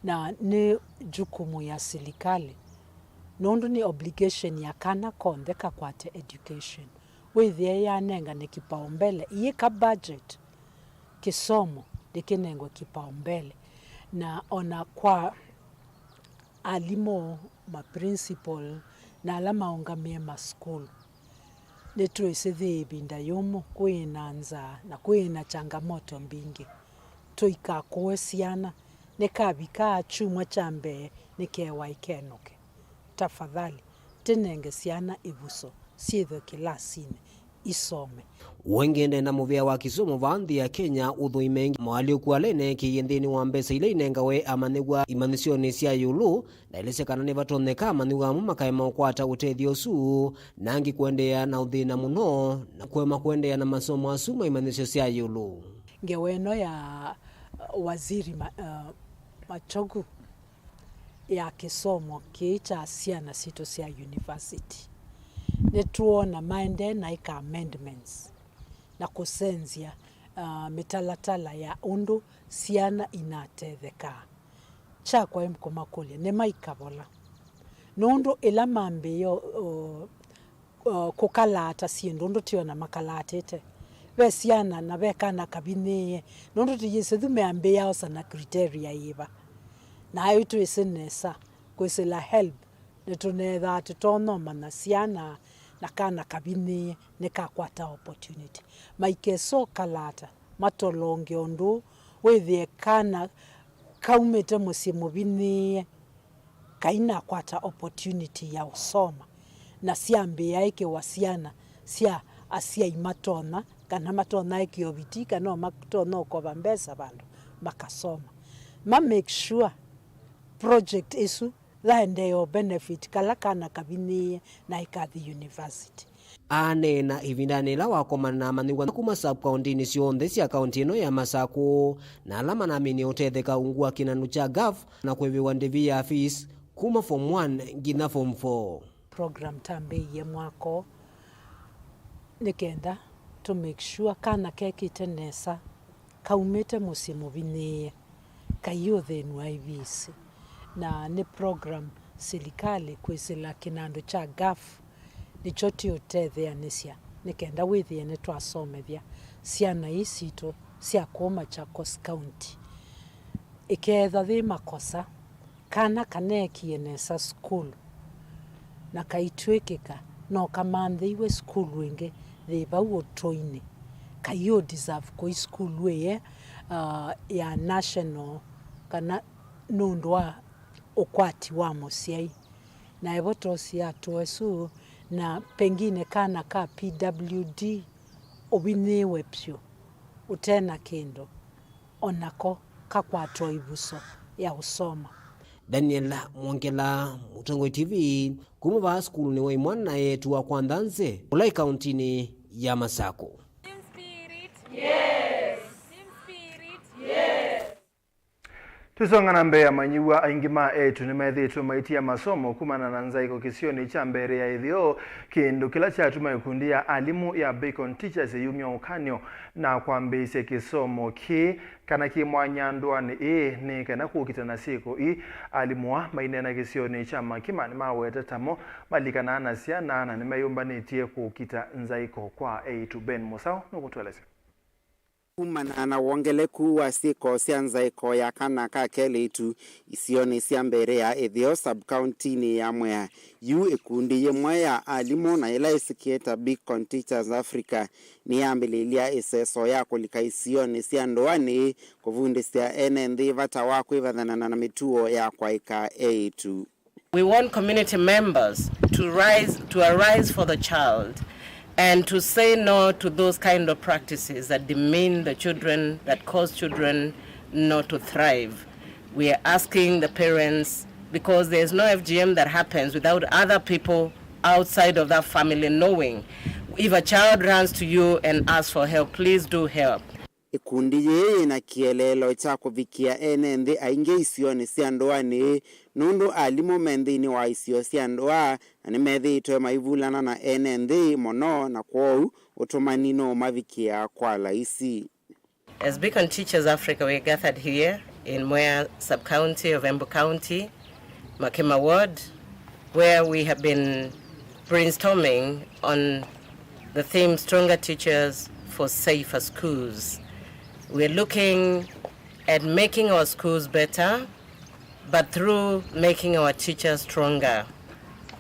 Na nĩ jukumu ya silikalĩ, nũndũ nĩ obligation ya kana konthe kakwate education. Wĩthĩe yanengane kipaumbele, iyĩka budget, kĩsomo nĩkĩnengwe kipaumbele. Na ona kwa alimũ, ma principal, na ala maũngamĩe masukulu, nĩtwĩsĩ yĩ ĩvinda yũmũ, kwĩ na nzaa na kwĩ na changamoto mbingĩ. Tũikakũe syana, nĩkavikaa kyumwa kya mbee nĩkewa ĩkenũke. Tafadhali, tĩnenge syana ĩvuso syĩthwe kĩlasinĩ. isome. Ũengende na mũvĩa wa kĩsomo vaa nthĩ ya Kenya ũthũime ĩngĩ moalyũku ala eneekĩie nthĩnĩ wa mbesa ila inengawe amanyĩw'a imanyĩsyonĩ sya ĩũlũ, na elesya kana nĩvatonyeka amanyĩw'a amwe makaema ũkwata ũtethyo ũsu, na angĩ kũendeea na ũthĩna mũno na kũema kũendeea na masomo asu ma imanyĩsyo sya ĩũlũ. Ngewa ĩno ya uh, Waziri Ma, uh, Machogu ya kĩsomo kĩĩ kya syana sitũ sya university, nĩtwoona maendee na ĩka amendments na kũsenzya uh, mĩtalatala ya ũndũ syana inatethekaa. Kyakwa ĩ kũmakũlya, nĩmaikavola? Nũndũ ĩla mambĩĩe o, o, o, kũkalaata syĩndũ, ũndũ tĩona makalaatĩte, ve syana na ve kana kavinyĩĩe, nũndũ tũyĩsĩ yu meambĩĩa osa na criteria yĩva. Na aĩ twĩsĩ nesa kwĩsĩla help, nĩtũneethaa tũtonya ũmanya syana na kana kavinyĩĩe nĩkakwata opportunity. Maikesa ũkalaata, matolonge ũndũ wĩthĩe kana kaumĩte mũsyĩ mũvinyĩĩe kainakwata opportunity ya ũsoma, na syambĩĩa ĩkĩwa syana sya asyai matonya, kana matonya ĩkĩa ũviti, kana o matonya ũkova mbesa vandũ makasoma. Ma make sure project ĩsu yaendeea benefit kala kana kavinyĩĩe na ĩkathi university. Aneena ĩvindanĩ yĩla wakomana na amanyĩw'a kuma sub-kaũntĩnĩ syonthe sya kaũntĩ ĩno ya Masakũ, na ala manaminie ũtetheka ungu wa kĩnandũ kya gaf na kũĩvĩwa ndĩvi ya fees kuma form one nginya form four. Program tambĩĩie mwaka ũũ nĩ kenda tũ make sure kana kekĩte nesa kaumĩte mũsyĩ mũvinyĩĩe, kaiũthĩnw'a ivisi, na nĩ program silikalĩ kwĩsĩla kĩnandũ kya gaf nĩkyo tĩũtetheanĩsya nĩ kenda wĩthĩe nĩtwasomethya syana ii sitũ sya kũũ Machakos County. Ĩkeethwa yĩ makosa, kana kaneekie nesa sukulu, na kaitw'ĩkĩka no kamanthĩiwe sukulu ĩngĩ yĩ vau ũtũinĩ, kaiũ deserve kũi sukulu ĩĩ, uh, ya national, kana nũndũ wa ũkwati wa mũsyai. Na ĩvo twosie atũa asu, na pengine kana ka P W D ũvinyĩĩwe vyũ ũte na kĩndũ, o nako kakwatwa ĩvuso ya ũsoma. Daniel Mwongela, Mũtongoi T V, kuma vaa sukulunĩ wa imwana na eĩtu wa Kwanthanzĩ, ũla ĩ kauntinĩ ya Masakũ. Team Spirit. Yes. Team Spirit. Yes. Tũisonga na mbee, amanyĩw'a aingĩ ma eĩtu nĩmethĩĩtwe maitia masomo kumana na nzaĩko kĩsionĩ kya Mbeere ya Ĩtheo, kĩndũ kĩla kyatuma ĩkundi ya alimũ ya Beacon Teachers ĩyumya ũkany'o na kwambĩĩsya kĩsomo kĩĩ kana kĩ mwanya ndũanĩ ĩĩ nĩ kana kũkita na syĩko ii. Alimũ aa maineena kĩsionĩ kya Makima nĩmaweta tamo malikanaa na syana na nĩmeyũmbanĩtye kũkita nzaĩko kwa eĩtu. Ben Mũsaũ nũkũtũelesya. Kumana na wongeleku wa syĩko sya nzaĩko ya kana ka kelĩtu isionĩ sya Mbeere ya Ĩtheo sub-kauntinĩ ya Mwea, yu ĩkundi yĩmwe ya alimũ na yĩla yĩsĩkĩe ta Beacon Teachers Africa nĩyambĩlĩlya ĩseso ya kũlika isionĩ sya ndũanĩ kũvundĩsya ene nthĩ vata wa kwĩvathanana na mĩtuo ya kwaĩka eĩtu. We want community members to rise, to arise for the child and to say no to those kind of practices that demean the children, that cause children not to thrive. We are asking the parents, because there is no F G M that happens without other people outside of that family knowing. If a child runs to you and asks for help, please do help. Ĩkundi yĩĩ yĩ na kĩeleelo kya kũvikĩa ene nthĩ aingĩ isionĩ sya ndũanĩ, nũndũ alimũ me nthĩnĩ wa isio sya ndũa na nĩmethĩĩtwe maivulana na ene nthĩ mũno, na kwoou ũtũmani nũũmavikĩa kwa laisi. As Beacon Teachers Africa, we are gathered here in Mwea sub-county of Embu County, Makima Ward, where we have been brainstorming on the theme Stronger Teachers for Safer Schools. We're looking at making our schools better, but through making our teachers stronger.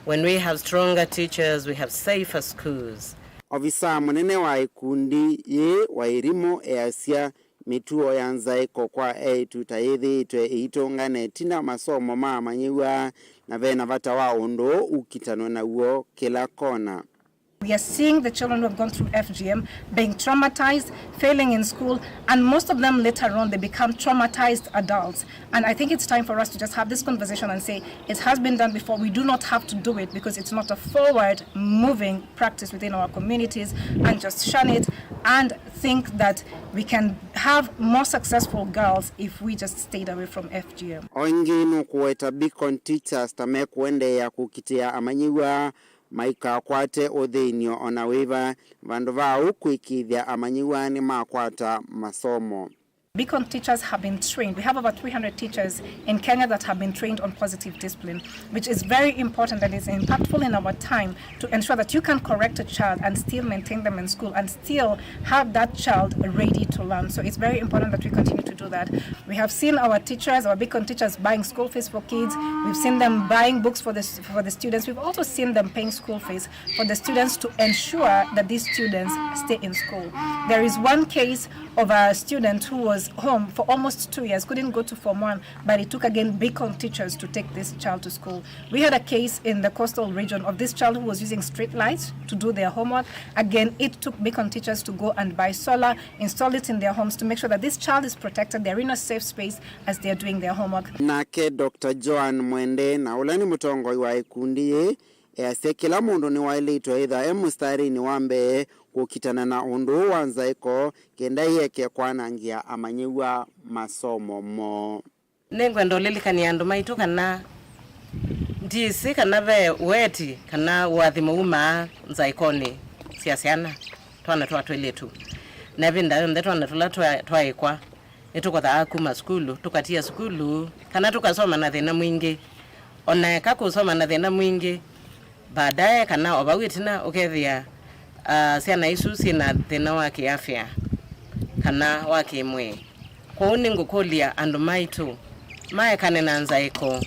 When we have stronger teachers, we have safer schools. Ovisaa mũnene wa ĩkundi yĩĩ, Wairimu, easya mĩtuo ya nzaĩko kwa eĩtu ta yĩthĩĩtwe ĩitũngana ĩtina masomo ma amanyĩw'a, na ve na vata wa ũndũ ũũ ũkitanwe naw'o kĩla kona. We are seeing the children who have gone through F G M being traumatized, failing in school, and most of them later on they become traumatized adults. And I think it's time for us to just have this conversation and say it has been done before. We do not have to do it because it's not a forward moving practice within our communities and just shun it and think that we can have more successful girls if we just stayed away from F G M. O ĩngĩ nũkũweta beacon teachers ta mekũendeea kũkitĩa amanyĩw'a maikakwate ũthĩny'o o na wĩva, vandũ va ũu kũĩkĩĩthya amanyĩw'a nĩmakwata masomo. Beacon teachers have been trained. We have over three hundred teachers in Kenya that have been trained on positive discipline, which is very important and is impactful in our time to ensure that you can correct a child and still maintain them in school and still have that child ready to learn. So it's very important that we continue to do that. We have seen our teachers, our beacon teachers, buying school fees for kids. We've seen them buying books for the, for the students. We've also seen them paying school fees for the students to ensure that these students stay in school. There is one case of a student who was home for almost two years, couldn't go to Form one, but it took again beacon teachers to take this child to school. We had a case in the coastal region of this child who was using street lights to do their homework. Again, it took beacon teachers to go and buy solar, install it in their homes to make sure that this child is protected, they're in a safe space as they're doing their homework. Nake Doctor Joan Mwende, na ũla nĩ mũtongoi wa ĩkundi yĩĩ, easya kĩla mũndũ nĩwaĩlĩtwe ĩtha e mũstarinĩ wa mbee kũkitana na ũndũ ũũ wa nzaĩko, kenda ĩeke kwanangĩa amanyĩw'a masomo moo. Nĩngwenda ũlilikany'a andũ maitũ kana ndyĩsĩ kana ve ũeti kana ũathimo wumaa nzaĩkonĩ sya syana, twana twa twĩlĩtu. Na ĩvinda yonthe twana tũla twa-, twaĩkwa, nĩtũkothaa kuma sukulu, tũkatia sukulu, kana tũkasoma na thĩna mwingĩ. O na eka kũsoma na thĩna mwingĩ, baadaye kana o vau ĩtina ũkethĩa, ah, syana isu syĩ na thĩna wa kĩafya kana wa kĩmwĩĩ. Kwoou nĩngũkũlya andũ maitũ maekane na nzaĩko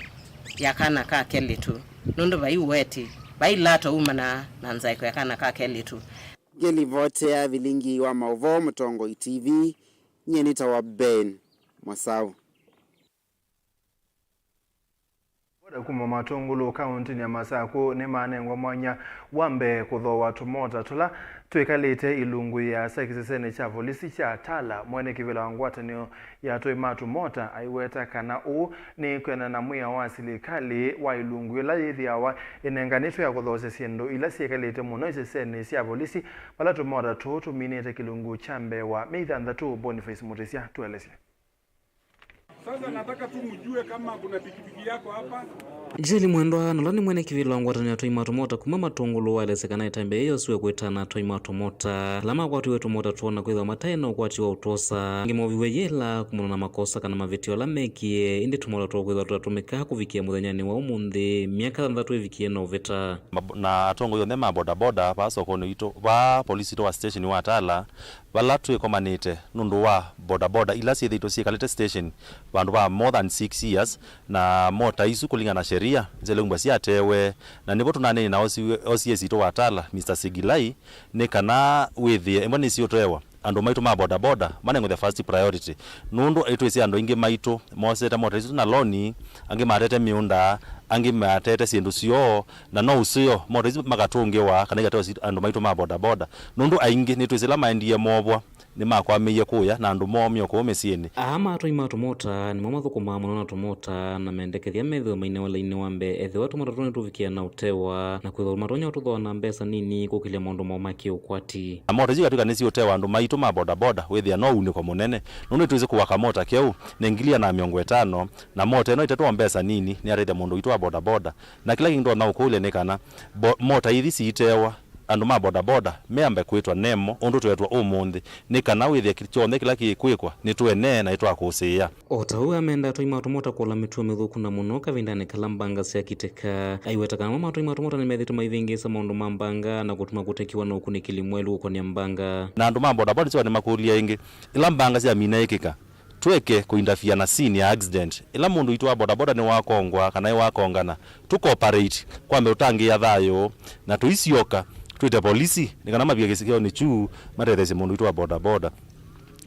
ya kana ka kelĩtu, nũndũ vai ũeti, vai lato umanaa na nzaĩko ya kana ka kelĩtu. Ngĩlivotea vilingi wa maũvoo Mũtongoi T V, nyie nĩtawa Ben Masau. Boda kuma Matũngũlũ kaũntĩnĩ ya Masakũ nĩmanengwa mwanya wa mbee kũthooa tũmota tũla twĩkalĩte ilungu ĩasa kĩsesenĩ kya volisi kya Tala. Mwene kĩvĩla wa ngwatanĩo ya atũi ma tũmota aiweta kana ũu nĩ kwĩanana na mwĩao wa silikalĩ wa ilungu ĩla yĩthĩawa ĩnenganĩtwe ya kũthoosya syĩndũ ila syĩkalĩte mũno isesenĩ sya volisi vala tũmota tũũ tũminĩte kĩlungu kya mbee wa myei thanthatũ. Boniface Mutisya, tuelesye. Sasa nataka tu mjue kama kuna pikipiki yako hapa. Joel Mwendwa, na ũla nĩ mwene kĩvĩla wa ngwatanĩo ya atũi ma tũmota kuma Matũngũlũ, waelesya kana ĩtambya yĩĩ yosiwe kwĩtana atũi ma tũmota ala makwatiwe tũmota twoo na kwĩthwa mataĩ na ũkwati wa ũtwosa. Angĩ moviwe yĩla kumana na makosa kana mavĩtyo ala mekie, ĩndĩ tũmota twoo kwĩthwa tũtatũmĩkaa kũvikĩa mũthenyanĩ wa ũmũnthĩ, myaka thanthatũ ĩvikie na ũvĩta. Ma-, na atongoi onthe ma bodaboda vaa sokonĩ witũ, vaa polisi witũ wa station wa Tala, vala twĩkomanĩte nũndũ wa bodaboda ila syĩthĩĩtwe syĩkalĩte station vandũ va more than six years, na mota isu kũlingana na sheria nĩsyaĩle umbwa syatewe, na nĩvo tũnaneenie na O C, O C S witũ wa Tala, Mister Sigilai, nĩ kana wĩthĩe ĩmwe nĩsiũtewa, andũ maitũ ma bodaboda manengwe the first priority, nũndũ nĩtwĩsĩ andũ aingĩ maitũ mosete mota isu na loni, angĩ matete mĩũnda, angĩ matete syĩndũ syoo, na no ũseo mota isu makatũngĩwa kana ikatewa si-, andũ maitũ ma bodaboda, nũndũ aingĩ nĩtwĩsĩ ĩla maendie movwa nĩmakwamĩie kũya na andũ moo me o kũu mĩsyĩnĩ. Aa ma atũi ma tũmota nĩmo mathũkũmaa mũno na tũmota na mendekethya methĩwe mainewa lainĩ wa mbee ethĩwa tũmota tũu nĩtũvikĩa na ũtewa, na kwĩthwa matonya ũtũthooa na mbesa nini kũkĩlya maũndũ moo ma kĩũkwati. Na mota isu ikatw'ĩka nĩsiũtewa andũ maitũ ma bodaboda, wĩthĩa no unĩko mũnene, nũndũ nĩtwĩsĩ kũaka mota keũ nĩ ngili ĩana na mĩongo ĩtano, na mota ĩno ĩtetwa o mbesa nini nĩyateithya mũndũ witũ wa bodaboda. Na kĩla kĩngĩ ndonya ũkũlya nĩ kana bo-, mota ithi siitewa, andũ ma bodaboda meambe kwĩtwa nemo ũndũ tweetwa ũmũnthĩ, nĩ kana wĩthĩe kĩ-, kyonthe kĩla kĩkwĩkwa nĩ twene na nĩtwakũsĩĩa. O ta ũu amenda atũi ma tũmota kũla mĩtuo mĩthũku na mũno kavindanĩ kala mbanga syakitĩka. Aiweta kana amwe ma atũi ma tũmota nĩmethĩĩtwe maivĩngĩĩsa maũndũ ma mbanga na kũtuma kũtekiwa na ũkunĩkĩli mwaĩlu ũkonĩa mbanga. Na andũ ma bodaboda nĩsyo nĩmakũlya ĩngĩ, ĩla mbanga syamina ĩkĩka, tweke kũindafiana scene ya accident. Ĩla mũndũ witũ wa bodaboda nĩwakongwa kana nĩwakongana, tũkoperate, kwambe ũtangĩĩa thayũ, na tũisyoka twĩte polisi nĩ kana mavike kĩsĩonĩ kyu matetheesye mũndũ witũ wa bodaboda.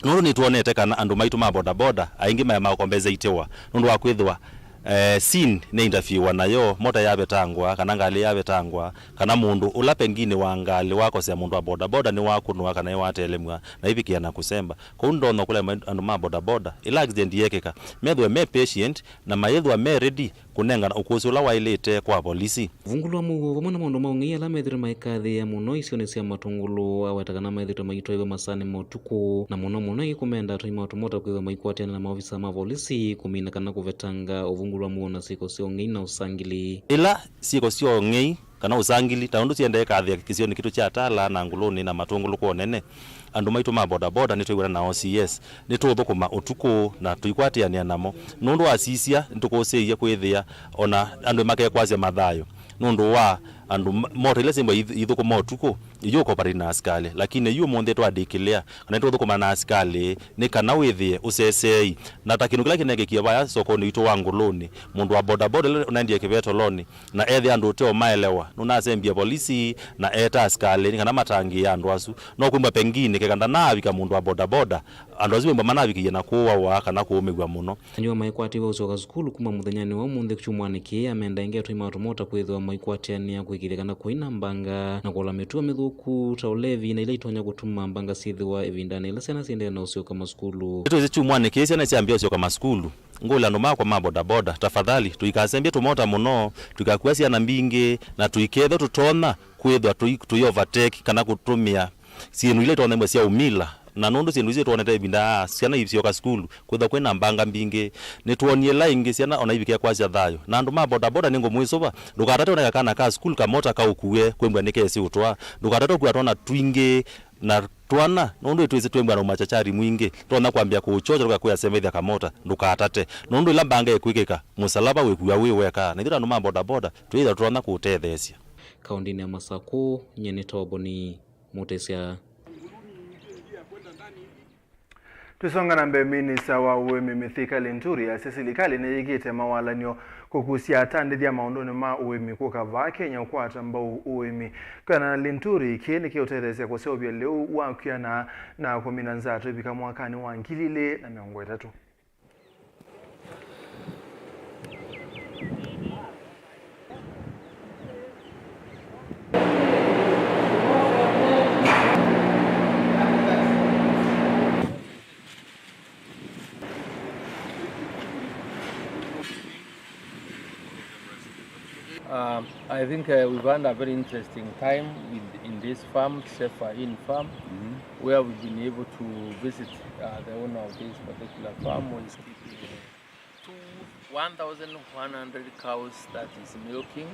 Nũndũ nĩtwonete kana andũ maitũ ma bodaboda aingĩ maemakombezeitiwa nũndũ wa kwĩthĩwa Eh, scene nĩ interview nayo, mota yavetangwa, kana ngalĩ yavetangwa, kana mũndũ ũla pengine wa ngalĩ wakosea mũndũ wa bodaboda nĩwakũnwa kana nĩwatelemw'a na ivikĩa na kũsemba. Kwoou ndonya kũlea ma-, andũ ma bodaboda, ĩla accident yekĩka, methĩwe me patient na mayĩthĩwa me ready kũnengana ũkũsĩ ũla waĩlĩte kwa volisi. Ũvungũlo wa mũuo vamwe na maũndũ ma ũng'ei ala methĩĩtwe maikathĩĩa mũno isionĩ sya Matũngũlũ, aweta kana methĩĩtwe maitwaĩw'a masaanĩ ma ũtukũ, na mũno mũno ĩkũmenda atũi ma tũmota kwĩthĩwa maikwatĩana na maovisa ma volisi kũmina kana kũvetanga ũvungũlo wa mũuo na syĩko sya ũng'ei na ũsangili. Ĩla syĩko sya ũng'ei kana ũsangili, ta ũndũ siendee kathĩa kĩsionĩ kitũ kya Tala na Ngũlũnĩ na Matũngũlũ kwa ũnene, andũ maitũ ma bodaboda nĩtwĩw'ana na O C S, nĩtũũthũkũma ũtukũ na tũikwatĩanĩa namo. Nũndũ wa sisya, nĩtũkũsĩĩie kwĩthĩa ona andũ makekwasya mathayũ nũndũ wa andũ ma-, mota ila syĩmbwa ith-, ithũkũma ũtukũ, iyũkopari na asikalĩ. Lakini yu ũmũnthĩ twa declare kana nĩtũũthũkũma na asikalĩ nĩ kana wĩthĩe ũseseei. Na ta kĩndũ kĩla kĩnekĩkie vaya sokonĩ witũ wa Ngũlũnĩ, mũndũ wa bodaboda ĩla ũnaendie kĩvetolonĩ, na ethĩa andũ ũteo maelewa, nũnasembie volisi na eeta asikalĩ nĩ kana matangĩĩe andũ asu. No kwĩmbwa pengine keka ndanaavika mũndũ wa bodaboda, andũ asu wĩmbwa manavikĩie na kũũawa kana kũũmĩw'a mũno. Anyuwa maikwatĩwe ũsyoka sukulu kuma mũthenyanĩ wa ũmũnthĩ kyumwanĩ kĩĩ, amenda ĩngĩ atũi ma tũmota kwĩthĩwa maikwatĩanĩa kũĩkĩĩthya kana kũi na mbanga na kũola mĩtuo mĩthũku ta ũlevi na ila itonya kũtuma mbanga syĩthĩwa ĩvindanĩ ĩla syana syĩendeea na ũsyoka masukulu. Nĩtwĩsĩ kyumwanĩ kĩĩ syana syambĩĩa ũsyoka masukulu. Ngũlya andũ makwa ma bodaboda, tafadhali, tũikasembye tũmota mũno, tũikakua syana mbingĩ, na tũikethwa tũtonya kwĩthwa tũi-, tũi overtake kana kũtũmĩa syĩndũ ila itonya imwe sya umila. Na nũndũ syĩndũ isu itwonete ĩvinda, syana isyoka sukulu, kwĩthwa kwĩna mbanga mbingĩ, nĩtwonie ĩla ĩngĩ syana ona ivikĩa kwasya thayũ. Na andũ ma bodaboda nĩngũmwĩsũva, ndũkatate oneka kana ka sukulu kamota kaũkue kwĩmbwa nĩkesĩ ũtwaa. Ndũkatate ũkua twana twingĩ, na twana, nũndũ nĩtwĩsĩ twĩmbwa na umachachari mwingĩ, tũtonya kwambĩa kũũkyokya tũkakwĩa semethya kamota, ndũkatate. Nũndũ ĩla mbanga ĩkwĩkĩka, mũsalava wĩkua wĩ weka, na ithyĩ ta andũ ma bodaboda, twĩĩthwa tũtonya kũũtetheesya. Kaũndĩnĩ ya Masakũ, nyie nĩ Toboni Mũtĩsya. Tũsonga na mbee, minista wa ũĩmi Mithika Linturi asya silikalĩ nĩyĩkĩte mawalany'o kũkusya atandĩthya maũndũnĩ ma ũĩmi kũka vaa Kenya ũkwata mbau ũĩmi. Kwĩanana na Linturi, kĩĩ nĩkĩũtetheesya kũseũvya lĩu wa kwĩana na kũmina nzatũ ĩvika mwakanĩ wa ngili ilĩ na mĩongo ĩtatũ. Um, I think, uh, we've had a very interesting time with, in this farm, Sefa Inn Farm, where we've been able to visit, uh, the owner of this particular farm, who is keeping, uh, two, one thousand one hundred cows that is milking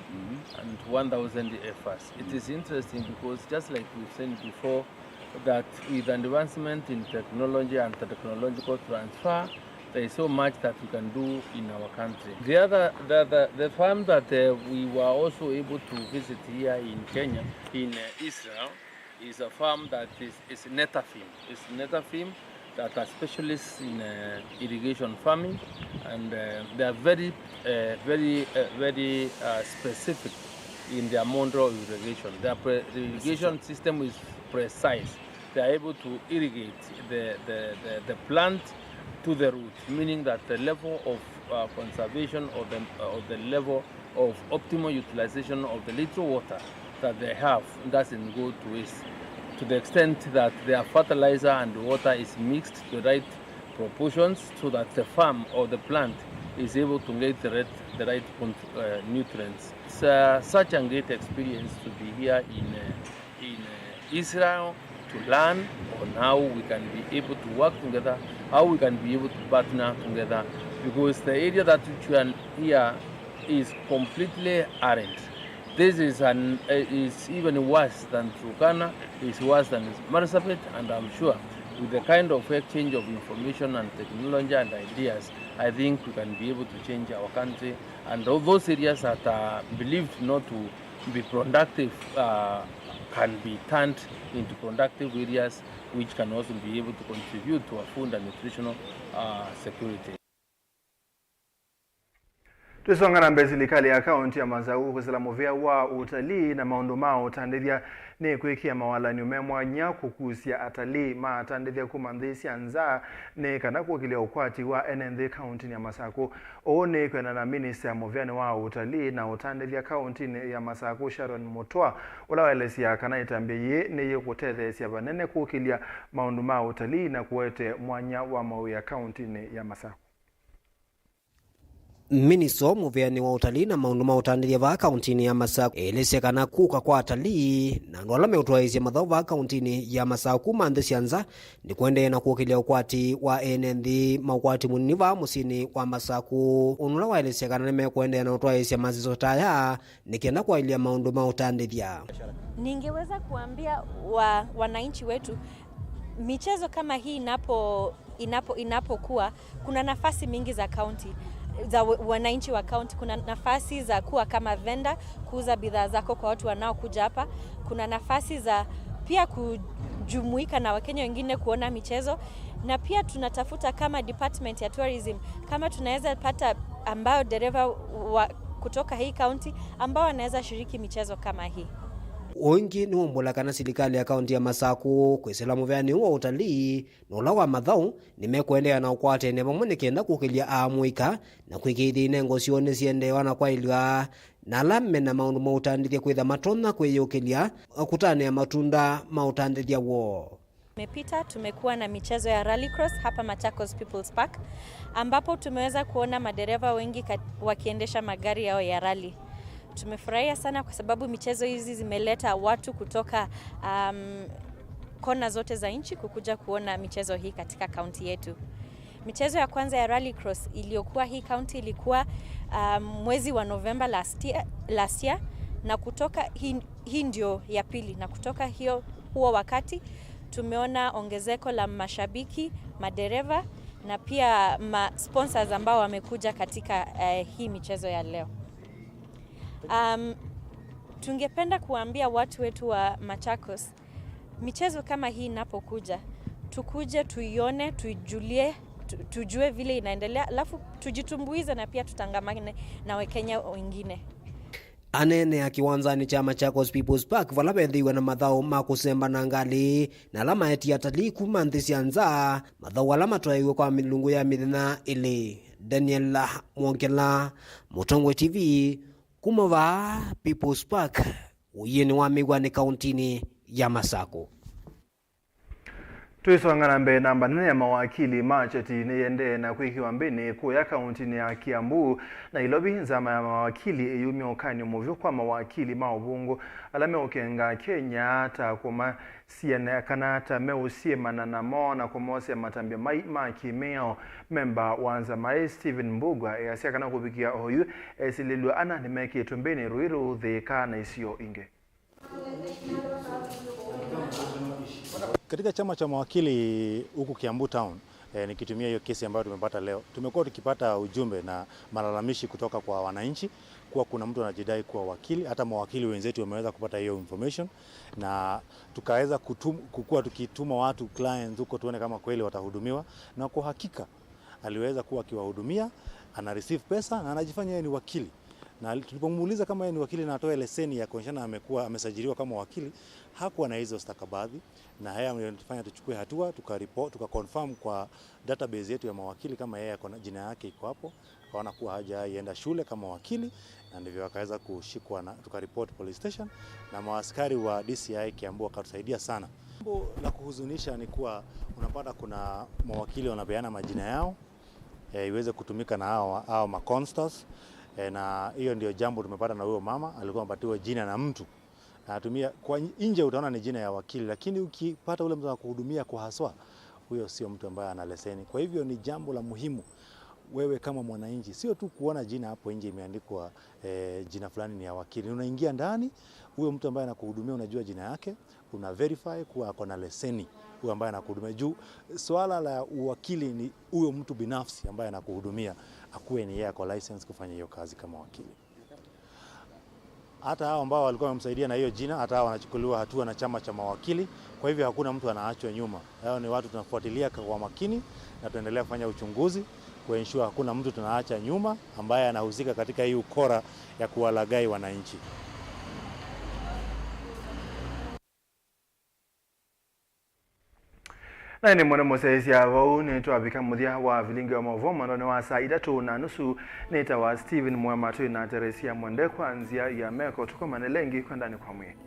and one thousand heifers. It is interesting because, just like we've seen before, that with advancement in technology and technological transfer, there is so much that we can do in our country. The other, the, the, the farm that, uh, we were also able to visit here in Kenya, in, uh, Israel, is a farm that is, is Netafim. It's Netafim that are specialists in, uh, irrigation farming, and, uh, they are very, uh, very, uh, very, uh, specific in their model of irrigation. Their pre-, the irrigation system is precise. They are able to irrigate the, the, the, the plant to the root, meaning that the level of, uh, conservation or the, or the level of optimal utilization of the little water that they have doesn't go to waste, to the extent that their fertilizer and water is mixed to the right proportions so that the farm or the plant is able to get the right, the right con-, uh, nutrients. It's, uh, such a great experience to be here in, uh, in, uh, Israel to learn on how we can be able to work together, how we can be able to partner together, because the area that which we are here is completely arid. This is an, uh, is even worse than Turkana, is worse than Marsabit, and I'm sure with the kind of exchange of information and technology and ideas, I think we can be able to change our country, and tho-, those areas that are believed not to be productive, uh, can be turned into productive areas which can also be able to contribute to our food and nutritional, uh, security. Twĩsonga na mbee, silikalĩ ya kaunti ya Masaku kwĩsĩla mũvĩa wa ũtalii na maũndũ ma ũtandĩthya nĩkwĩkĩa mawalany'o me mwanya kũkusya atalii ma atandĩthya kuma nthĩ sya nza nĩ kana kũkĩlya ũkwati wa ene nthĩ kauntinĩ ya Masaku. Ũũ nĩ kwĩana na minista mũvĩanĩ wa ũtalii na ũtandĩthya kauntinĩ ya Masaku, Sharon Mutua, ũla waelesya kana ĩtambya yĩĩ nĩyĩkũtetheesya vanene kũkĩlya maũndũ ma ũtalii na kũete mwanya wa mawĩa kauntinĩ ya Masaku. Minista mũvĩanĩ wa ũtalii na maũndũ ma ũtandĩthya vaa kauntinĩ ya Masaku elesya kana kũka kwa atalii na andũ ala meũtwaĩĩsya mathaũ vaa kauntinĩ ya Masaku kuma nthĩ sya nza nĩ kũendee na kũkĩlya ũkwati wa ene nthĩ ma ũkwati mũnini vaa mũsyĩnĩ wa Masaku, ũndũ ũla waelesya kana nĩmekũendeea na ũtwaĩĩsya masisyo ta aya nĩ kenda kwaĩlya maũndũ ma ũtandĩthya. Ningeweza kuambia wa, wananchi wetu, michezo kama hii inapo, inapo, inapokuwa, kuna nafasi mingi za kaunti, za wa-, wananchi wa kaunti. Kuna nafasi za kuwa kama vendor, kuuza bidhaa zako kwa watu wanaokuja hapa. Kuna nafasi za pia kujumuika na Wakenya wengine kuona michezo. Na pia tunatafuta kama department ya tourism, kama tunaweza pata ambao dereva wa kutoka hii kaunti ambao wanaweza shiriki michezo kama hii. Ũngĩ nĩwũmbũla kana silikalĩ ya kaunti ya Masaku kwĩsĩla mũvĩanĩ ũũ wa ũtalii na ũla wa mathaũ nĩmekũendeea na ũkwatene vamwe nĩ kenda kũkĩlya aamũika na kwĩkĩĩthya inengo syoo nĩsiendeewa na kwaĩlw'a na ala mena maũndũ ma ũtandĩthya kwĩtha matonya kwĩyũkĩlya kũtanĩa matunda ma ũtandĩthya woo. Imepita, tumekuwa na michezo ya rallycross hapa Machakos People's Park, ambapo tumeweza kuona madereva wengi kat-, wakiendesha magari yao ya rally. Tumefurahia sana kwa sababu michezo hizi zimeleta watu kutoka, um, kona zote za nchi kukuja kuona michezo hii katika kaunti yetu. Michezo ya kwanza ya rallycross iliyokuwa hii kaunti ilikuwa, um, mwezi wa Novemba last year, last year, na kutoka hii, hii ndio ya pili, na kutoka hiyo, huo wakati tumeona ongezeko la mashabiki, madereva na pia ma sponsors ambao wamekuja katika, eh, hii michezo ya leo. Um, tungependa kuambia watu wetu wa Machakos, michezo kama hii inapokuja, tukuje tuione, tuijulie, tu-, tujue vile inaendelea, alafu tujitumbuize na pia tutangamane na Wakenya wengine. Aneenea kĩwanzanĩ kya Machakos People's Park vala vethĩiwe na mathaũ ma kũsemba na ngalĩ na ala maetie atalii kuma nthĩ sya nza, mathaũ ala matwaĩiwe kwa mĩlungu ya mĩthenya ĩlĩ. Daniel Mwongela, Mũtongoi T V, kuma vaa People's Park, ũiĩnĩ wa Mĩw'anĩ kauntinĩ ya Masaku. Twĩsonga na mbee, namba nene ya mawakili ma kyeti nĩyĩendee na kwĩkĩwa mbĩnĩ kũya kauntinĩ ya Kiambu. Nailovi, nzama ya mawakili ĩyumya ũkany'o mũvyũ kwa mawakili ma ũvũngũ ala meũkenga Kenya ta kũmasyana kana ta meũsyĩmana namo na kũmosea matambya mai ma kĩmĩao. Memba wa nzama ĩĩ, Stephen Mbugua, easya kana kũvikĩa oyu, esilĩlw'a ana nĩmekĩtwe mbĩnĩ Ruiru, Thĩka na isio ingĩ. Katika chama cha mawakili huku Kiambu Town, eh, nikitumia hiyo kesi ambayo tumepata leo, tumekuwa tukipata ujumbe na malalamishi kutoka kwa wananchi kuwa kuna mtu anajidai kuwa wakili. Hata mawakili wenzetu wameweza kupata hiyo information, na tukaweza kutum-, kukua tukituma watu clients huko tuone kama kweli watahudumiwa, na kwa hakika aliweza kuwa akiwahudumia, ana receive pesa na anajifanya yeye ni wakili. Na tulipomuuliza kama yeye ni wakili na atoe leseni ya kuonyeshana amekuwa amesajiliwa kama wakili, hakuwa na hizo stakabadhi, na haya ndio ilifanya tuchukue hatua, tuka report, tuka confirm kwa database yetu ya mawakili kama yeye ako na, jina yake iko hapo. Tukaona kuwa hajaienda shule kama wakili, na ndivyo akaweza kushikwa na tuka report police station, na maaskari wa D C I Kiambu wakatusaidia sana. Jambo la kuhuzunisha ni kuwa unapata kuna mawakili wanapeana majina yao, eh, iweze kutumika na hao, hao maconsters, eh, na hiyo ndio jambo tumepata na huyo mama, alikuwa amepatiwa jina na mtu. Anatumia kwa nje utaona ni jina ya wakili, lakini ukipata ule mtu anakuhudumia kwa haswa, huyo sio mtu ambaye ana leseni. Kwa hivyo ni jambo la muhimu wewe kama mwananchi, sio tu kuona jina hapo nje imeandikwa, eh, jina fulani ni ya wakili. Unaingia ndani, huyo mtu ambaye anakuhudumia unajua jina yake, una verify kuwa ako na leseni, huyo ambaye anakuhudumia. Juu swala la uwakili ni huyo mtu binafsi ambaye anakuhudumia, akuwe ni yeye ako license kufanya hiyo kazi kama wakili. Hata hao ambao walikuwa wamemsaidia na hiyo jina, hata hao wanachukuliwa hatua na chama cha mawakili. Kwa hivyo hakuna mtu anaachwa nyuma. Hao ni watu tunafuatilia kwa makini na tunaendelea kufanya uchunguzi. Kuensure hakuna mtu tunaacha nyuma ambaye anahusika katika hii ukora ya kuwalaghai wananchi. Na nĩ mwene mũsyaĩĩsya vau nĩtwavika mũthya wa vilingi wa maũvoo mwendonĩ wa saa itatũ na nusu. Nĩtawa Stephen Mwema, twĩ na Teresia Mwende kwa nzĩa ya meko. Tũkomane lengi kwendanĩ kwa mwĩĩ.